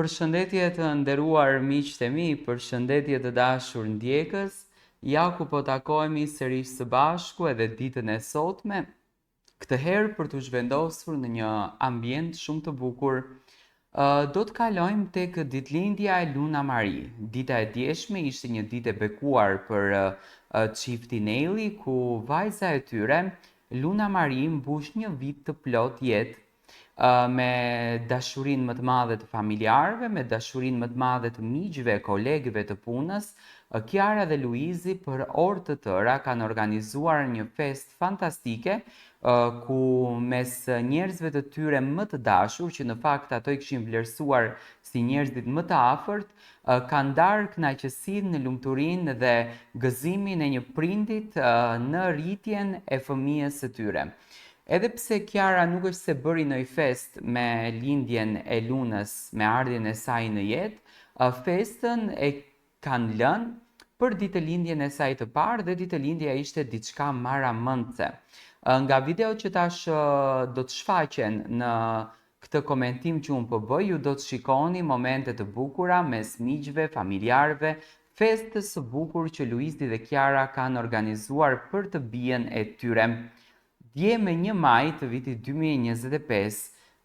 Përshëndetje të nderuar miqtë e mi, përshëndetje të dashur ndjekës. Ja ku po takohemi sërish së bashku edhe ditën e sotme, këtë herë për t'u zhvendosur në një ambient shumë të bukur. Do të kalojmë tek ditëlindja e Luna Marie. Dita e djeshme ishte një ditë e bekuar për çiftin Ejlli, ku vajza e tyre, Luna Marie mbush një vit të plotë jetë me dashurinë më të madhe të familjarëve, me dashurinë më të madhe të miqve, kolegëve të punës, Kiara dhe Luizi për orë të tëra kanë organizuar një festë fantastike ku mes njerëzve të tyre më të dashur, që në fakt ato i kishin vlerësuar si njerëzit më të afërt, kanë ndarë kënaqësinë, lumturinë dhe gëzimin e një prindit në rritjen e fëmijës së tyre. Edhe pse Kiara nuk është se bëri ndonjë festë me lindjen e Lunës, me ardhjen e saj në jetë, festën e kanë lënë për ditëlindjen e saj të parë dhe ditëlindja ishte diçka marramendëse. Nga videot që tash do të shfaqen në këtë komentim që unë po bëj, ju do të shikoni momente të bukura mes miqve, familjarëve, festës së bukur që Luizi dhe Kiara kanë organizuar për të bijën e tyre. Dje me 1 maj të vitit 2025,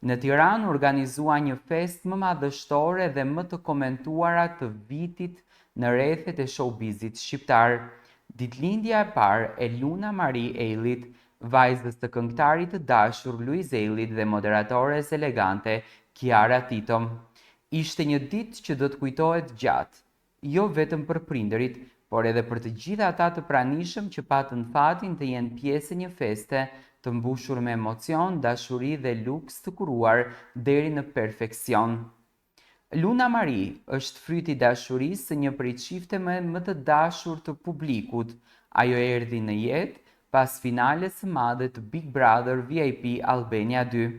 në Tiranë u organizua një festë më madhështore dhe më të komentuara të vitit në rrethet e showbizit shqiptar. Ditëlindja e parë e Luna Marie Ejllit, vajzës së këngëtarit të dashur Luiz Ejllit dhe moderatores elegante Kiara Tito. Ishte një ditë që do të kujtohet gjatë, jo vetëm për prindërit, por edhe për të gjithë ata të pranishëm që patën fatin të jenë pjesë e një feste të mbushur me emocion, dashuri dhe luks të kuruar deri në perfeksion. Luna Marie është fryt i dashurisë së një prej çifteve më të dashur të publikut. Ajo erdhi në jetë pas finales së madhe të Big Brother VIP Albania 2.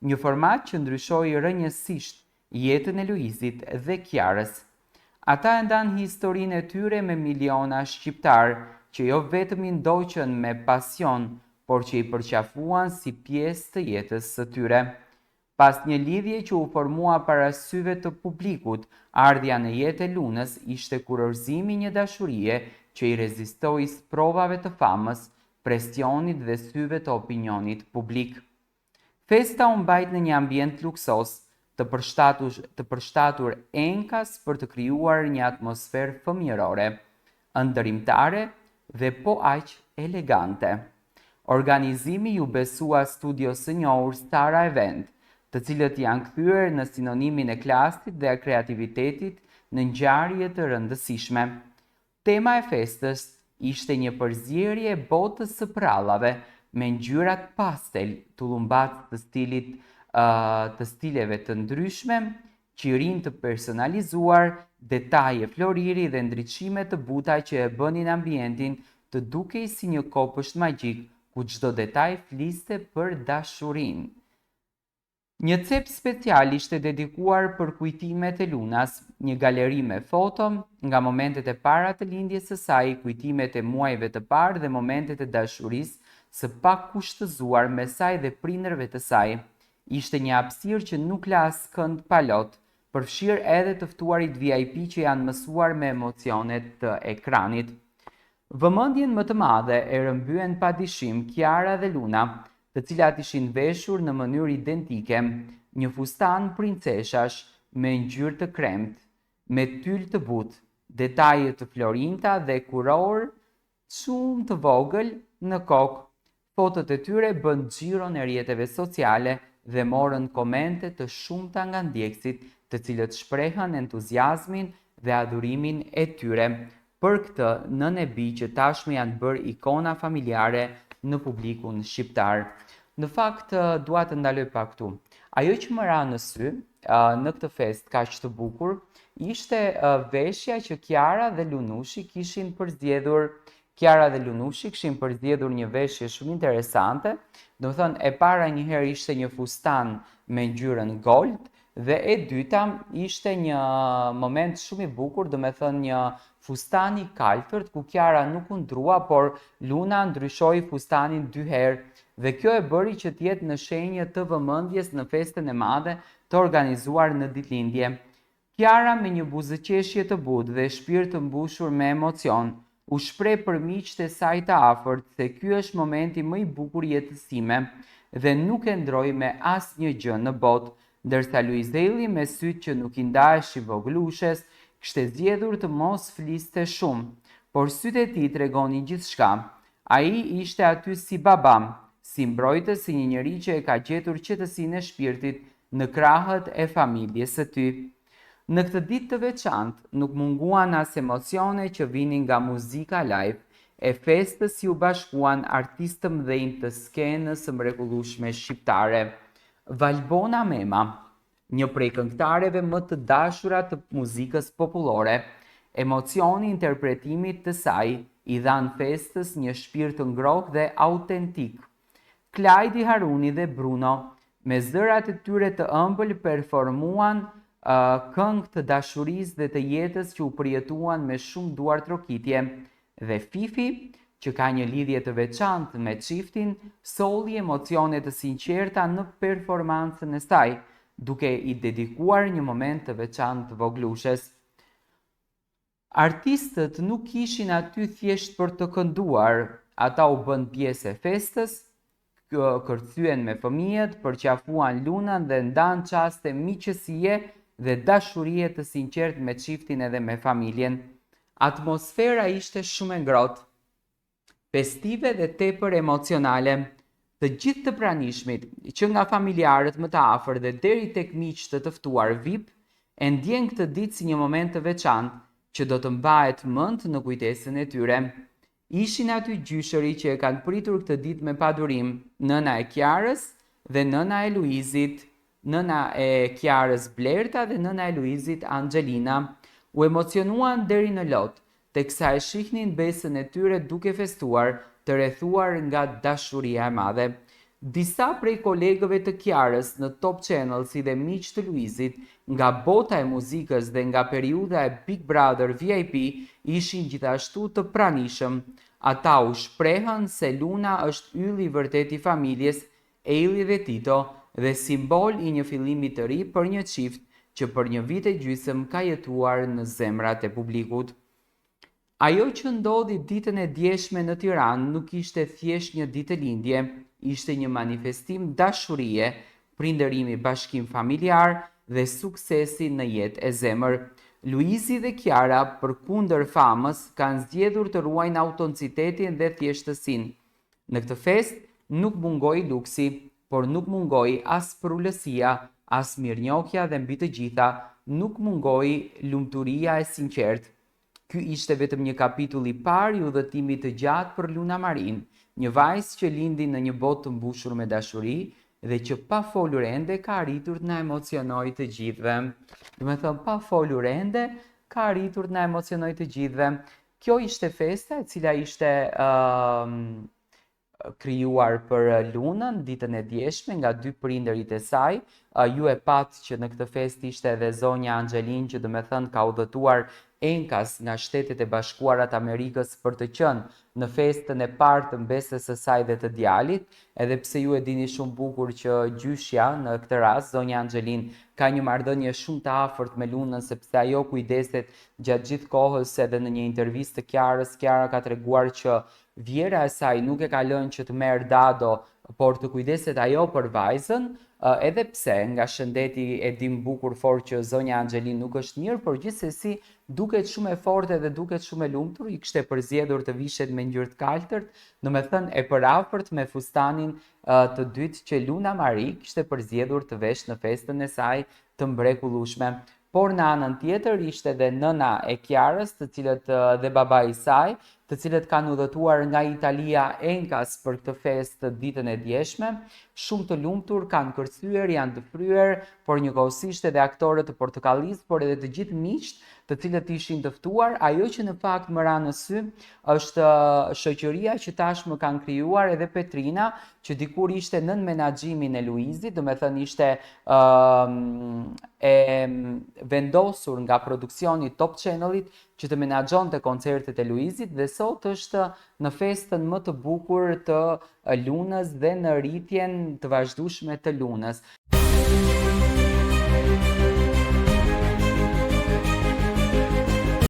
Një format që ndryshoi rrënjësisht jetën e Luizit dhe Kiarës. Ata e ndanë historinë e tyre me miliona shqiptarë që jo vetëm i ndoqën me pasion, por që i përqafuan si pjesë të jetës së tyre. Pas një lidhje që u formua para syve të publikut, ardhja në jetë e Lunës ishte kurorëzimi i një dashurie që i rezistoi sprovave të famës, presionit dhe syve të opinionit publik. Festa u mbajt në një ambient luksoz, të të përshtatur enkas për të krijuar një atmosferë fëmijërore, ëndërrimtare dhe po aq elegante. Organizimi iu besua studios së njohur Sara Event, të cilët janë kthyer në sinonimin e klasit dhe kreativitetit në ngjarje të rëndësishme. Tema e festës ishte një përzierje e botës së përrallave me ngjyrat pastel, tullumbac të stilit të stileve të ndryshme, qirinj të personalizuar, detaje floriri dhe ndriçime të buta që e bënin ambientin të dukej si një kopësht magjik ku çdo detaj fliste për dashurinë. Një cep special ishte dedikuar për kujtimet e Lunas, një galeri me foto nga momentet e para të lindjes së saj, kujtimet e muajve të parë dhe momentet e dashurisë së pakushtëzuar mes saj dhe prindërve të saj. Ishte një hapësirë që nuk la askënd pa lot, përfshirë edhe të ftuarit VIP që janë mësuar me emocionet të ekranit. Vëmendjen më të madhe e rrëmbyen padyshim Kiara dhe Luna, të cilat ishin veshur në mënyrë identike, një fustan princeshash me ngjyrë të kremtë, me tyl të butë, detaje të florinjta dhe kurorë shumë të vogël në kokë. Fotot e tyre bënë xhiron e rrjeteve sociale dhe morën komente të shumta nga ndjekësit, të cilët shprehën entuziazmin dhe adhurimin e tyre për këtë nënë e bijë që tashmë janë bërë ikona familjare në publikun shqiptar. Në fakt, dua të ndaloj pak këtu. Ajo që më ra në sy në këtë festë kaq të bukur ishte veshja që Kiara dhe Lunushi kishin përzgjedhur. Kiara dhe Lunushi kishin përzgjedhur një veshje shumë interesante. Domethënë, e para një herë ishte një fustan me ngjyrën gold dhe e dyta ishte një moment shumë i bukur, domethënë një fustan i kaltërt ku Kiara nuk u ndrua, por Luna ndryshoi fustanin dy herë dhe kjo e bëri që të jetë në shenjë të vëmendjes në festën e madhe të organizuar në ditëlindje. Kiara me një buzëqeshje të butë dhe shpirt të mbushur me emocion, u shpreh për miqtë e saj të afërt se ky është momenti më i bukur i jetës sime dhe nuk e ndroj me asnjë gjë në botë, ndërsa Luizelli me sytë që nuk i ndaheshin vogëlushes, kishte zgjedhur të mos fliste shumë, por sytë e tij tregonin gjithçka. Ai ishte aty si baba, si mbrojtës, si një njeri që e ka gjetur qetësinë e shpirtit në krahët e familjes së tij. Në këtë ditë të veçantë, nuk munguan as emocione që vinin nga muzika live e festës iu bashkuan artistë të mëdhenj të skenës së mrekullueshme shqiptare. Valbona Mema, një prej këngëtareve më të dashura të muzikës popullore, emocioni i interpretimit të saj i dhanë festës një shpirt të ngrohtë dhe autentik. Klajdi Haruni dhe Bruno, me zërat e tyre të ëmbël performuan këngë të dashurisë dhe të jetës që u përjetuan me shumë duartrokitje dhe Fifi, që ka një lidhje të veçantë me çiftin, solli emocione të sinqerta në performancën e saj, duke i dedikuar një moment të veçantë vogëlushes. Artistët nuk ishin aty thjesht për të kënduar, ata u bënë pjesë e festës, kërcyen me fëmijët, përqafuan Lunën dhe ndanë çaste miqësie dhe dashurie të sinqertë me çiftin edhe me familjen. Atmosfera ishte shumë e ngrohtë. Festive dhe tepër emocionale. Të gjithë të pranishmit, që nga familjarët më të afërt dhe deri tek miqtë të ftuar VIP, e ndjenë këtë ditë si një moment të veçantë, që do të mbahet mend në kujtesën e tyre. Ishin aty gjyshërit që e kanë pritur këtë ditë me padurim, nëna e Kiarës dhe nëna e Luizit, nëna e Kiarës Blerta dhe nëna e Luizit Anxhelina. U emocionuan deri në lot, teksa e shihnin besën e tyre duke festuar, të rrethuar nga dashuria e madhe. Disa prej kolegëve të Kiarës në Top Channel si dhe miq të Luizit nga bota e muzikës dhe nga periudha e Big Brother VIP ishin gjithashtu të pranishëm. Ata u shprehën se Luna është ylli i vërtetë i familjes Ejlli dhe Tito dhe simbol i një fillimi të ri për një çift që për një vit e gjysmë ka jetuar në zemrat e publikut. Ajo që ndodhi ditën e djeshme në Tiranë nuk ishte thjesht një ditëlindje, ishte një manifestim dashurie, prindërimi bashkim familjar dhe suksesi në jetë e zemër. Luizi dhe Kiara, përkundër famës, kanë zgjedhur të ruajnë autenticitetin dhe thjeshtësinë. Në këtë festë nuk mungoi luksi, por nuk mungoi as përulësia, as mirënjohja dhe mbi të gjitha nuk mungoi lumturia e sinqertë. Ky ishte vetëm një kapitull i parë i udhëtimit të gjatë për Luna Marinë, një vajzë që lindi në një botë të mbushur me dashuri dhe që pa folur ende ka arritur të na emocionojë të gjithëve. Domethënë pa folur ende ka arritur të na emocionojë të gjithëve. Kjo ishte festa e cila ishte uh, krijuar për Lunën ditën e djeshme nga dy prindërit e saj. Uh, ju e patë që në këtë festë ishte edhe zonja Anxhelinë që domethënë ka udhëtuar enkas nga Shtetet e Bashkuara të Amerikës për të qenë në festën e parë të mbesës së saj dhe të djalit, edhe pse ju e dini shumë bukur që gjyshja në këtë rast, zonja Anxhelinë, ka një marrëdhënie shumë të afërt me Lunën sepse ajo kujdeset Gjatë gjithë kohës edhe në një intervistë të Kiarës, Kiara ka treguar që vjehrra e saj nuk e ka lënë që të merr dado, por të kujdeset ajo për vajzën, edhe pse nga shëndeti e dimë bukur fort që zonja Anxhelinë nuk është mirë, por gjithsesi duket shumë e fortë edhe duket shumë e lumtur, i kishte përzgjedhur të vishet me ngjyrë të kaltërt, domethënë e përafërt me fustanin të dytë që Luna Marie kishte përzgjedhur të vesh në festën e saj të mrekullueshme. Por në anën tjetër ishte dhe nëna e Kiarës, të cilët dhe babai i saj, të cilët kanë udhëtuar nga Italia enkas për këtë festë ditën e djeshme, shumë të lumtur, kanë kërcyer, janë dëfryer, por njëkohësisht edhe aktorët të Portokallisë, por edhe të gjithë miqtë, të cilët ishin të ftuar, ajo që në fakt më ra në sy është shoqëria që tashmë kanë krijuar edhe Petrina, që dikur ishte nën menaxhimin e Luizit, domethënë ishte uh, e vendosur nga produksioni Top Channelit që të menaxhonte koncertet e Luizit dhe sot është në festën më të bukur të Lunës dhe në rritjen të vazhdueshme të Lunës.